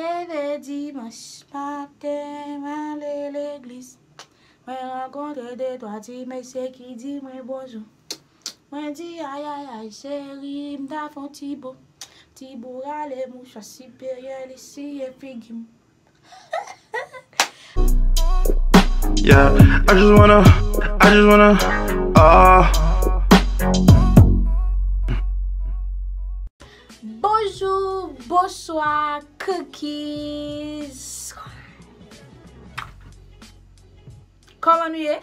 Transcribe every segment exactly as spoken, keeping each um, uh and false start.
Leve dimanch maten, m ale legliz. Mwen rankontre de twa ti mesye ki di mwen bonjou. Mwen di, ay, ay, ay, cheri, m ta fè yon ti bo. Ti bo rale mouchwa siperyè, li siye figi m. Yeah, I just wanna, I just wanna, ah. Bonjou, bonswa, cookies. Kòman nou ye?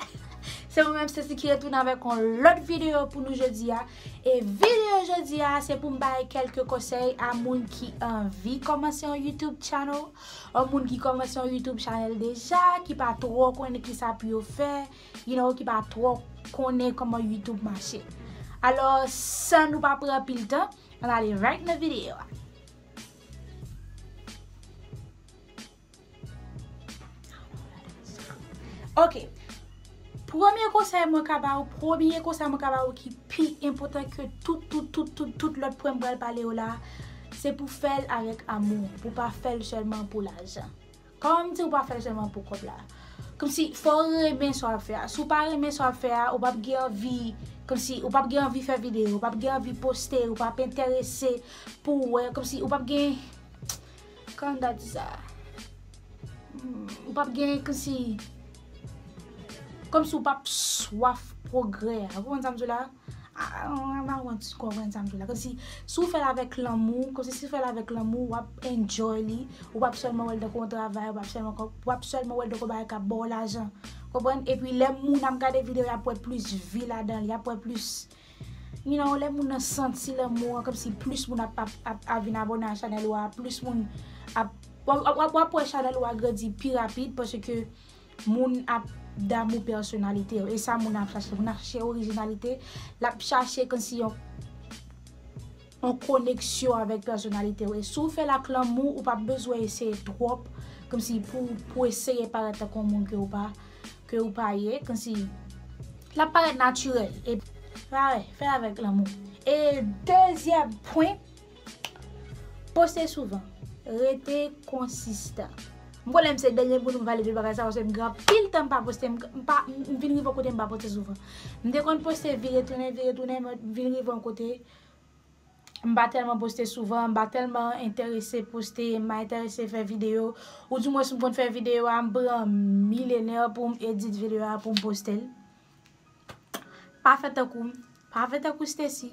Se mwen menm, Stacy, ki retounen avèk yon lòt videyo pou nou jodi a. E videyo jodi a, se pou m bay kèlke konsèy a moun ki anvi kòmanse yon YouTube channel, yon moun ki kòmanse yon YouTube channel deja, ki pa twò konnen kisa pou yo fè, you know, ki pa twò konnen kòman YouTube mache. Alò, san nou pa pran anpil tan, ann ale right nan videyo a. Ok. Premye konsèy mwen ka ba ou, premye konsèy mwen ka ba ou ki pi enpòtan ke tout, tout, tout, tout, tout lòt pwen m pral pale yo la, se pou fè l avèk amou, pou pa fè l sèlman pou lajan. Kòman m di ou pa fè l sèlman pou kòb la? Kòmsi, fò w renmen sa w ap fè a. Si w pa renmen sa w ap fè a, ou p ap gen anvi, kòmsi, ou p ap gen anvi fè videyo, ou p ap gen anvi poste, ou p ap enterese pou w wè, kòmsi, ou p ap gen, kòman m ta di sa? Hmm, ou p ap gen, kòmsi, kòmsi ou p ap swaf pwogrè a. Ou konprann sa m di w la? Ah, m pa konprann, konprann sa m di w la. Kòmsi, si w fè l avèk lanmou, kòmsi si w fè l avèk lanmou, w ap enjoy li. Ou p ap sèlman wè l tankou yon travay, ou p ap sèlman, w ap sèlman wè l tankou yon bagay k ap ba w lajan. Konprann? Epi lè moun ap gade videyo, y ap wè plis vi ladan l, y ap wè plis, you know, lè moun nan santi lanmou an, kòmsi plis moun ap, ap, ap, ap vin abòne a chanèl ou a, plis moun ap, w ap, w ap, w ap wè chanèl ou a grandi pi rapid, paske moun ap damou pèsonalite w. E sa moun nan ap chache. Moun nan ap chache orijinalite. L ap chache kòmsi yon, yon koneksyon avèk pèsonalite w. E si w fè l ak lanmou, ou p ap bezwen eseye twòp, kòmsi pou, pou eseye parèt tankou yon moun ke w pa, ke w pa ye. Kòmsi l ap parèt natirèl. E parèy, fè l avèk lanmou. E dezyèm pwen, poste souvan. Rete konsistan. M konnen m se dènye moun pou m pale de bagay sa, paske m gen anpil tan m pa poste, m, m pa, m vin rive yon kote m pa poste souvan. M te konn poste vire tounen, vire tounen, men m vin rive yon kote, m pa tèlman poste souvan, m pa tèlman enterese poste, m pa enterese fè videyo. Ou di mwens m konn fè videyo a, m pran milenè pou m edit videyo a pou m poste l. Pa fè tankou m, pa fè tankou Stacy.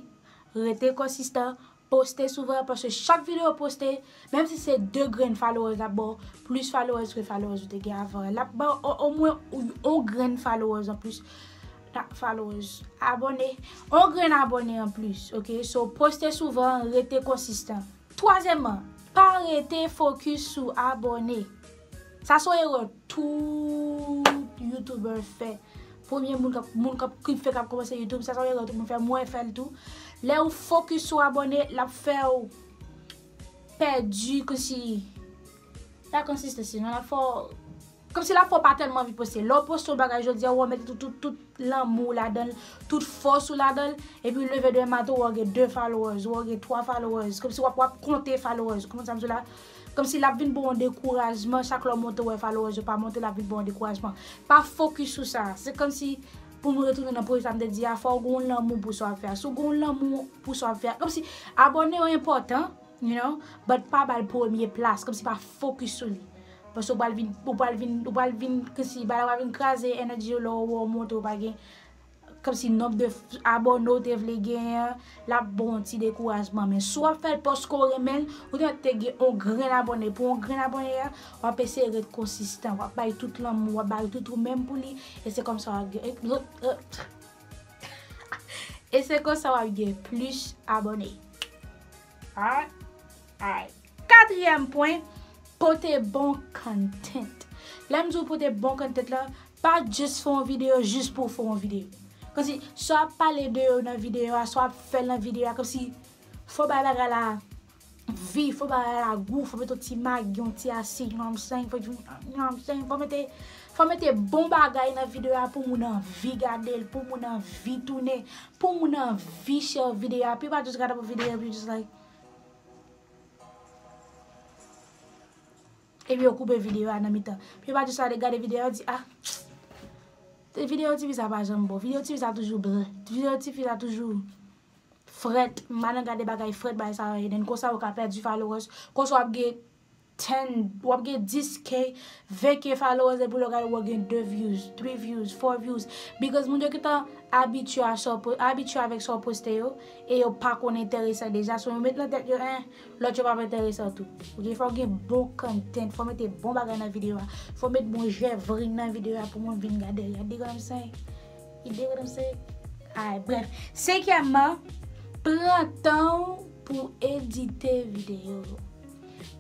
Rete konsistan, poste souvan, paske chak videyo w poste, menm si se de grenn followers l ap ba w, plis followers ke followers ou te gen avan. L ap ba w o-, omwen yon grenn followers anplis. Not followers, abòne. Yon grenn abòne anplis, ok? So, poste souvan, rete konsistan. Twazyèmman, pa rete fokis sou abòne. Sa se yon erè tout YouTuber fè. Premye moun k ap, moun k ap, ki fè, k ap kòmanse YouTube, sa se yon erè tout moun fè, mwen fè l tou. Lè ou fokis sou abòne, l ap fè w pèdi, kòmsi, pa konsistansi, non, l ap fè w, kòmsi l ap fè w pa tèlman anvi poste. Lè w poste yon bagay jodi a, w mete tout, tout, tout lanmou w ladan l, tout fòs ou ladan l, epi leve demen maten w wè w gen de followers, w wè w gen twa followers, kòmsi w ap, w ap konte followers, ou konprann sa m di w la? Kòmsi l ap vin ba w yon dekourajman, chak lè w monte w wè followers yo pa monte, l ap vin ba w yon dekourajman. Pa fokis sou sa. Se kòmsi, pou nou retounen nan pwen sa m te di a, fò w gen yon lanmou pou sa w ap fè a. Si w gen yon lanmou pou sa w ap fè a, kòmsi abòne yo enpòtan, you know, but pa ba l premye plas, kòmsi pa fokis sou li. Paske w pral vin, w pral vin, w pral vin, kòmsi bagay la pral vin kraze energy yo lè w wè w monte, w pa gen, kòmsi nonb de f-, abòne w te vle genyen an, l ap ba w yon ti dekourajman. Men si w ap fè l paske w renmen l, ou te mèt te gen yon grenn abòne. Pou yon grenn abòne a, w ap eseye ret konsistan, w ap bay tout lanmou, w ap bay tout ou menm pou li, e se konsa w ap gen, e, e, e, e se konsa w ap gen plis abòne. Alright? Alright. Katriyèm pwen, pote bon content. Lè m di w pote bon content la, pa jis fè yon videyo jis pou w fè yon videyo. Kòmsi, sa w ap pale de yo nan videyo a, sa w ap fè nan videyo a, kòmsi, fò w bay bagay la vi, fò w bay bagay la gou, fò w mete yon ti magi, yon ti asid, you know what I'm saying, fò, you know what I'm saying, fò w mete, fò w mete bon bagay nan videyo a pou moun anvi gade l, pou moun anvi tounen, pou moun anvi share videyo a. Pi pa jis gade yon videyo, epi just like, you Epi yo koupe videyo a nan mitan. Epi yo pa jis ale gade videyo a, yo di, ah, videyo tifi sa pa janm bon. Videyo tifi sa toujou blan. Videyo tifi sa toujou frèt. M pa nan gade bagay frèt, bagay sa yo, e then konsa ou ka pèdi followers. Konsa w ap gen ten, w ap gen dis K, ven K followers, epi lè w gade w gen de views, three views, four views. Because moun yo gentan abitye a sa w po-, abitye avèk sa w poste yo, e yo pa konn enteresan deja. So yo met nan tèt yo, en, lòt yo p ap enteresan tou. Ok, fò w gen bon content, fò w mete bon bagay nan videyo a, fò w met bon jèvrin nan videyo a pou moun vin gade l. You dig what I'm saying? You dig what I'm saying? Alright, bref. Senkyèmman, pran tan w pou edite videyo yo.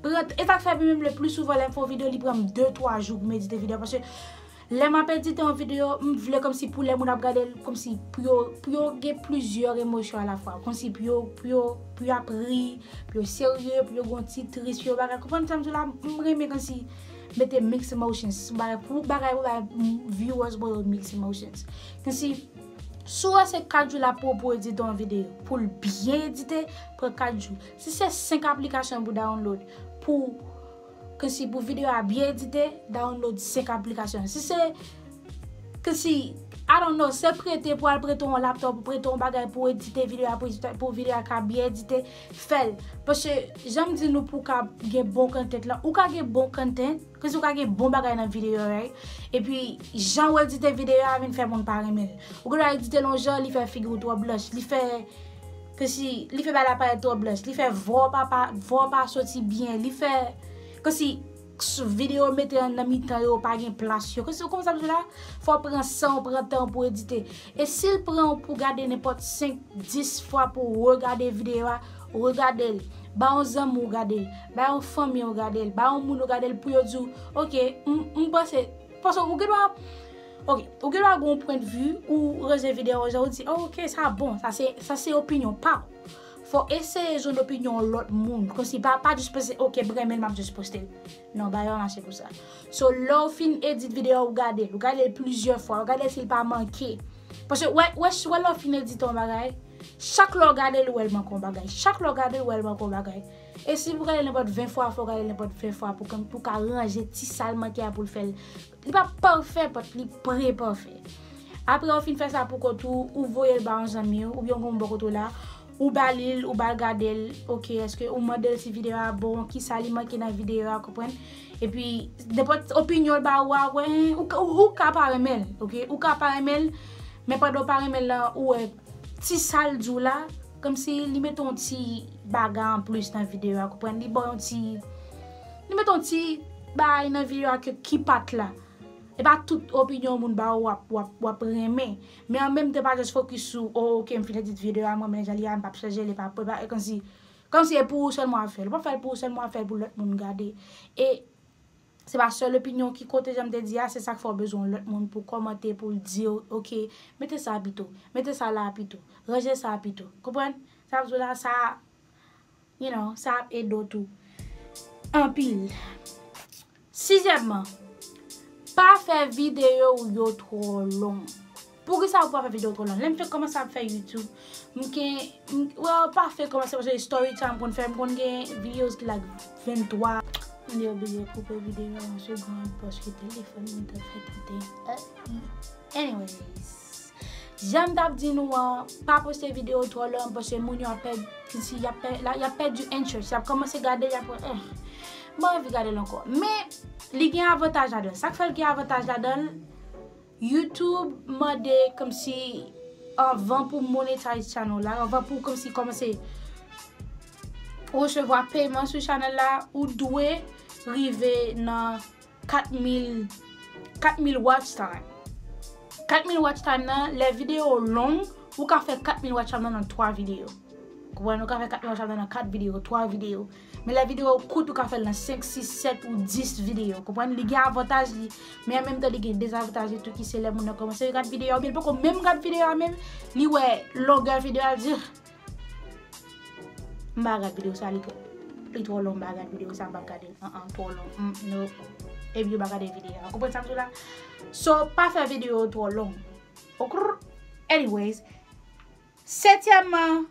Pran, e sa k fè menm le pli souvan lè m fè yon videyo, li pran m de twa jou pou m edite videyo. Paske lè m ap edite yon videyo, m vle kòmsi pou lè moun ap gade l, kòmsi pou yo, pou yo gen plizyè emosyon alafwa. Kòmsi pou yo, pou yo, pou yo ap ri, pou yo serye, pou yo gen yon ti tris, pou yo bagay. Konprann sa m di w la? M renmen kòmsi mete mix emotions. Bagay pou, bagay pou bay viewers mwen yo mix emotions. Kòmsi, si w wè se kat jou l ap pran w pou edite yon videyo, pou l byen edite, pran kat jou. Si se senk aplikasyon pou download, pou, kòmsi pou videyo a byen edite, download senk aplikasyon. Si se, kòmsi, I don't know, se prete pou al prete yon laptop, pou prete yon bagay pou edite videyo a, pou edite, pou videyo a ka byen edite, fè l. Paske, jan m di nou pou ka gen bon content lan, ou ka gen bon content, kòmsi ou ka gen bon bagay nan videyo, right? Epi, jan w edite videyo a vin fè moun pa renmen l. Ou gen dwa edite l yon jan, li fè figi w twò blanch, li fè, kòmsi, li fè bagay la parèt twò blanch, li fè vwa w pa, pa, vwa w pa soti byen, li fè, kòmsi, s-, videyo mete nan mitan yo, pa gen plas yo. Kòmsi, ou konprann sa m di w la? Fò w pran san w, pran tan w pou edite. E si l pran w pou gade nenpòt senk, dis fwa pou w regade videyo a, regade l. Ba yon zanmi w gade l. Ba yon fanmi w gade l. Ba yon moun w gade l pou yo di w, ok, m, m panse, paske ou gen dwa, ok, ou gen dwa gen yon pwendvi, ou range videyo a, jan ou di, oh, ok, sa bon, sa se, sa se opinyon pa w. Fò w eseye jwenn opinyon lòt moun. Kòmsi pa, pa jis panse, ok, m renmen l, m ap jis poste l. Non, bagay yo pa mache konsa. So, lè w fin edit videyo a, ou gade l. Ou gade l plizyè fwa. Ou gade l si l pa manke. Paske, wè, wè, wè lè w fin edite yon bagay, chak lè w gade l, ou wè l manke yon bagay. Chak lè w gade l, ou wè l manke yon bagay. E si pou gade l nenpòt ven fwa, fò w gade l nenpòt ven fwa pou, pou ka ranje ti sa l manke a pou l fè l. Li pa pafè, but li pre pafè. Apre ou fin fè sa pou kont ou, ou voye l ba yon zanmi w, oubyen yon moun bò kote w la, ou ba li l, ou ba l gade l, ok, èske ou mande l si videyo a bon, kisa li manke nan videyo a, konprann? Epi, nenpòt opinyon l ba ou a, wè, ou, ou, ou ka pa renmen l, ok? Ou ka pa renmen l, men pandan w pa renmen l lan, ou wè, ti sa l di w la, kòmsi li mete yon ti bagay anplis nan videyo a, konprann? Li ba w yon ti, li mete yon ti bagay nan videyo a ke ki pa t la. E pa tout opinyon moun ba ou w ap, w ap, w ap renmen. Men an menm tan, pa jis fokis sou, oh, ok, m fin edit videyo a, mwen, men jan li a, m p ap chanje, li pa, pa, kòmsi, kòmsi e pou ou sèlman w ap fè l. Ou p ap fè l pou ou sèlman, w ap fè l pou lòt moun gade. E se pa sèl opinyon ki konte, jan m te di a, se sa k fè w bezwen yon lòt moun pou kòmante, pou l di w, ok, mete sa pito, mete sa la pito, ranje sa pito. Konprann? Sa vle di w la, sa, you know, sa ap ede w tou. Anpil. Sizyèmman, pa fè videyo w yo twò long. Poukisa ou pa fè videyo twò long? Lè m fenk kòmanse ap fè YouTube, m gen, m, well, pa fenk kòmanse paske story time m konn fè, m konn gen videos ki like venntwa. M te oblije koupe videyo a yon segonn paske telefòn mwen t ap fè tenten. Anyways, jan m t ap di nou an, pa poste videyo twò long paske moun yo ap pèd, si y ap pè-, la, y ap pèdi interest. Y ap kòmanse gade, y ap wè, eh, m pa anvi gade l ankò. Men, li gen avantaj ladan l. Sa k fè l gen avantaj ladan l, YouTube mande kòmsi anvan pou monetize channel la, anvan pou kòmsi kòmanse resevwa peyman sou channel la, ou dwe rive nan kat mil, kat mil watch time. Kat mil watch time nan, lè videyo long, ou ka fè kat mil watch time nan nan twa videyo. Konprann? Ou ka fè kat mil watch time nan nan kat videyo, twa videyo. Men lè videyo kout, ou ka fè l nan senk, sis, sèt ou dis videyo. Konprann? Li gen avantaj li, men an menm tan, li gen dezavantaj li tou, ki se lè moun nan kòmanse gad videyo a, oubyen l poko menm gad videyo a menm, li wè longè videyo a, li di, m pa gad videyo sa, li twò, li twò long, m pa gad videyo sa, m p ap gade l. An, an, twò long. Mm, no. Epi yo pa gade videyo a. Konprann sa m di w la? So, pa fè videyo twò long. Ok? Anyways, setyèmman,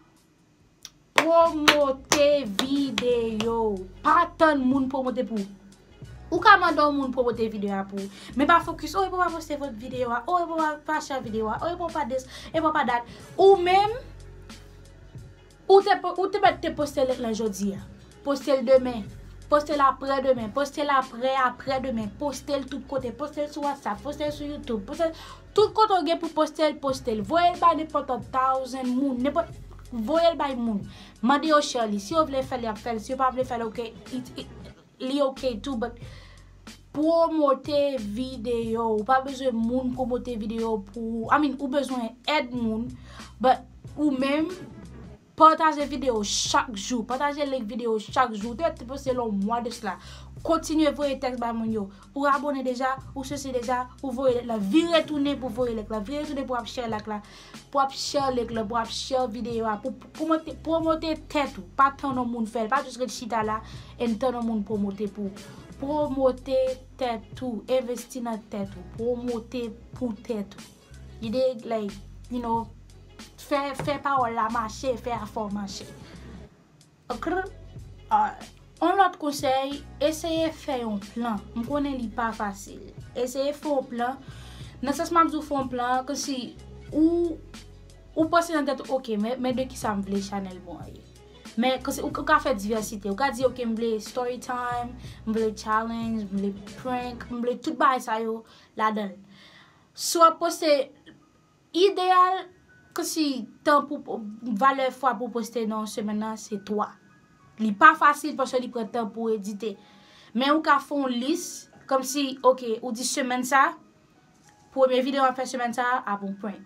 pwomote videyo w. Pa tann moun pwomote pou ou. Ou ka mande yon moun pwomote videyo a pou ou. Men pa fokis, oh, e pou pa poste vòt videyo a, oh, e pou pa, pa share videyo a, oh, e pou pa dis, e pou pa dat. Ou menm, ou te, po- ou te mèt te poste link lan jodi a. Poste l demen. Poste l aprè demen. Poste l aprè, aprè demen. Poste l tout kote. Poste l sou WhatsApp. Poste l sou YouTube. Poste l tout kote w gen pou poste l, poste l. Voye l bay nenpòt thousand moun. Nenpòt, voye l bay moun. Mande yo share li. Si yo vle fè l, y ap fè l. Si yo pa vle fè l, ok. It, it, li ok tou, but pwomote videyo. Ou pa bezwen moun pwomote videyo pou ou. I mean, ou bezwen èd moun, but ou menm, pataje videyo chak jou. Pataje link videyo chak jou. Ou te mèt te poste l yon mwa de sila. Kontinye voye tèks bay moun yo. Ou abone deja, ou sesi deja, ou voye link lan. Vire tounen pou voye link lan. Vire tounen pou ap share link la. Pou ap share link lan, pou ap share videyo a. Pou pwomote, pwomote tèt ou. Pa tann yon moun fè l. Pa jis ret chita la and tann yon moun pwomote pou ou. Pwomote tèt ou. Envesti nan tèt ou. Pwomote pou tèt ou. Ide, like, you know, fè, fè pawòl la mache, fè afè w mache. Ok? Ah, yon lòt konsèy, eseye fè yon plan. M konnen li pa fasil. Eseye fè yon plan. Nan sans m ap di w fè yon plan, kòmsi ou, ou panse nan tèt ou, ok, men, men de kisa m vle chanèl mwen an ye. Men kòmsi ou, ou ka fè divèsite. Ou ka di, ok, m vle story time, m vle challenge, m vle prank, m vle tout bagay sa yo ladan l. Si w ap poste, ideyal, kòmsi tan pou, valè fwa pou poste nan yon semèn nan, se twa. Li pa fasil paske li pran tan pou edite. Men ou ka fè yon lis, kòmsi, ok, ou di semèn sa, premye videyo m ap fè semèn sa a ap yon prank.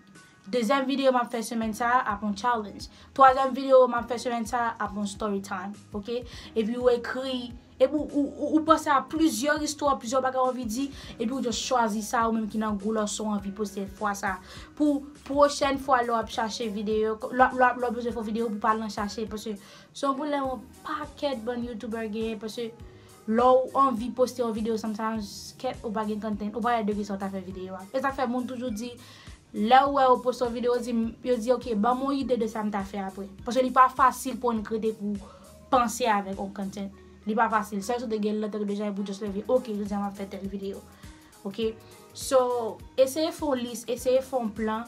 Dezyèm videyo m ap fè semèn sa a ap yon challenge. Twazyèm videyo m ap fè semèn sa a ap yon story time, ok? Epi ou ekri, epi ou, ou, ou, ou panse a plizyè istwa, plizyè bagay w anvi di, epi ou just chwazi sa ou menm ki nan gou lè w anvi poste fwa sa. Pou pwochèn fwa lè w ap chache videyo, lè, lè, lè w bezwen fè yon videyo pou pa al nan chache, paske se yon pwoblèm yon pakèt bann YouTuber genyen, paske lè w anvi poste yon videyo sometimes, kèt ou pa gen content, ou pa wè de kisa w ta fè videyo a. E sa k fè moun toujou di, lè w wè yo poste yon videyo, yo di, yo di, ok, ban m yon ide de sa m ta fè apre. Paske li pa fasil pou w krete pou w panse avèk yon content. Li pa fasil. Sèl si w te gen lantèk deja epi w just leve, ok, jodi a m ap fè tèl videyo. Ok? So, eseye fè yon lis, eseye fè yon plan.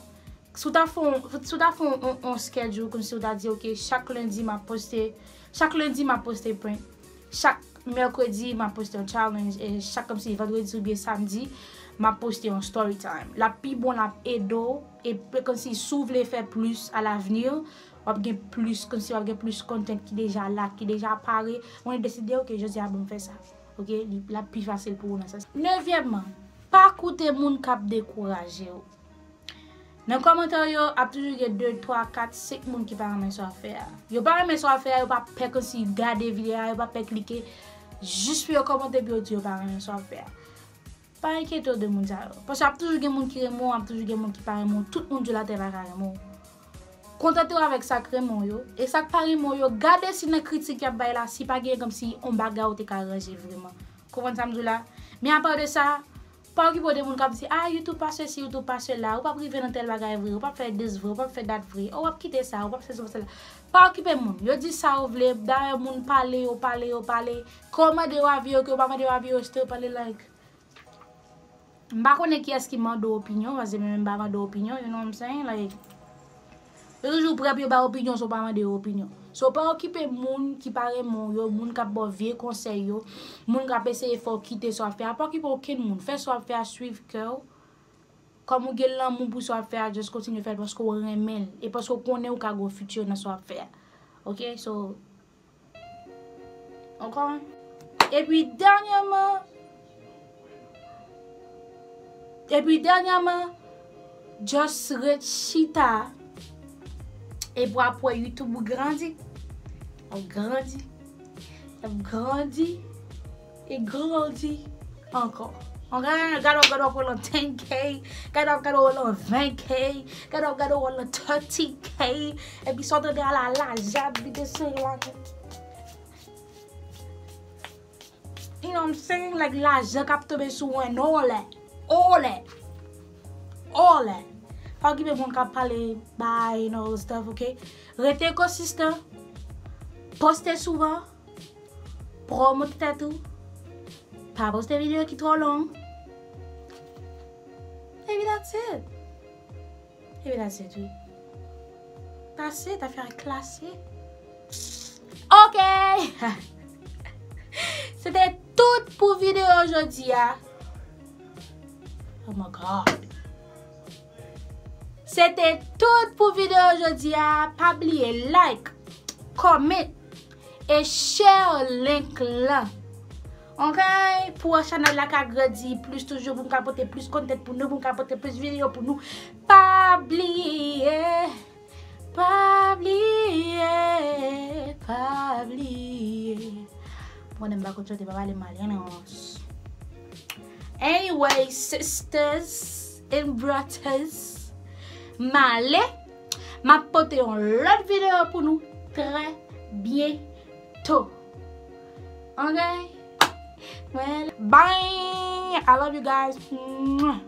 Si w ta fè yon, si w ta fè yon, yon, yon schedule, kòmsi w ta di, ok, chak lendi m ap poste, chak lendi m ap poste prank. Chak mèkredi, m ap poste yon challenge. E chak kòmsi vandredi oubyen samdi, m ap poste yon story time. L ap pi bon, l ap ede w. E pe- kòmsi si w vle fè plis a lavni, w ap gen plis, kòmsi w ap gen plis content ki deja la, ki deja pare. Mwen deside, ok, jodi a, bon, m fè sa. Ok, li, l ap pi fasil pou ou nan sans. Nevyèmman, pa koute moun k ap dekouraje w. Nan kòmantè yo, ap toujou gen de, twa, kat, senk moun ki pa renmen sa w ap fè a. Yo pa renmen sa w ap fè a, yo pa pè kòmsi gade videyo a, yo pa pè klike. Jis pou yo kòmante pou yo di yo pa renmen sa w ap fè a. Pa enkyete w de moun sa yo. Paske ap toujou gen moun ki renmen w, ap toujou gen moun ki pa renmen w. Tout moun sou latè pa ka renmen w. Kontante w avèk sa k renmen w yo. E sa k pa renmen w yo, gade si nan kritik y ap bay la, si pa gen kòmsi yon bagay ou te ka ranje vreman. Konprann sa m di w la? Men apa de sa, pa okipe w de moun k ap di, ah, YouTube pa sesi, YouTube pa sela, ou p ap rive nan tèl bagay vre, ou p ap fè dis vre, ou p ap fè dat vre, oh, w ap kite sa, ou p ap sesi, w ap sela. Pa okipe moun. Yo di sa yo vle, dayè moun pale, yo pale, yo pale. Kòmande yo avi yo, ke yo pa mande yo avi yo, still pale like. M pa konnen kiyès ki mande w opinyon, paske mwen menm m pa mande w opinyon, you know what I'm saying? Like, yo toujou prè pou yo ba w opinyon, si w pa mande yo opinyon. So, pa okipe moun ki pa renmen w yo, moun k ap ba w vye konsèy yo, moun k ap eseye fè w kite sa w ap fè a. Pa okipe okenn moun. Fè sa w ap fè a swiv kè w. Kòm ou gen lanmou pou sa w ap fè a, just kontinye fè l paske w renmen l. E paske w konnen ou ka gen yon fiti nan sa w ap fè a. Ok? So, Ankò. Epi dènyèman, epi dènyèman, just ret chita. Epi w ap wè YouTube ou grandi. L ap grandi. L ap grandi. E grandi ankò. Gade w, gade w, gade w, w ap wè l an ten K. Gade w, gade w, w ap wè l an ven K. Gade w, gade w, w ap wè l an thirty K. Epi sa w tande a la, lajan ap vide sou la. You know what I'm saying? Like, lajan k ap tonbe sou mwen, olè. Olè. Olè. Pa okipe moun k ap pale, bay, you know, stuff, ok? Rete konsistan. Poste souvan. Pwomote tèt ou. Pa poste videyo ki twò long. Maybe that's it. Maybe that's it, wi. That's it, afè a klase. Ok! Se te tout pou videyo jodi a. Oh my God. Se te tout pou videyo jodi a. Pa bliye like, comment e share link lan. Ok? Pou chanèl la ka grandi plis toujou, pou m ka pote plis content pou nou, pou m ka pote plis videyo pou nou. Pa bliye, pa bliye, pa bliye. Mwen menm pa konn chante, pa pale mal, you know. Anyway, sisters and brothers, m ale, m ap pote yon lòt videyo pou nou trè byento. Ok? Well, bye! I love you guys. Mwah.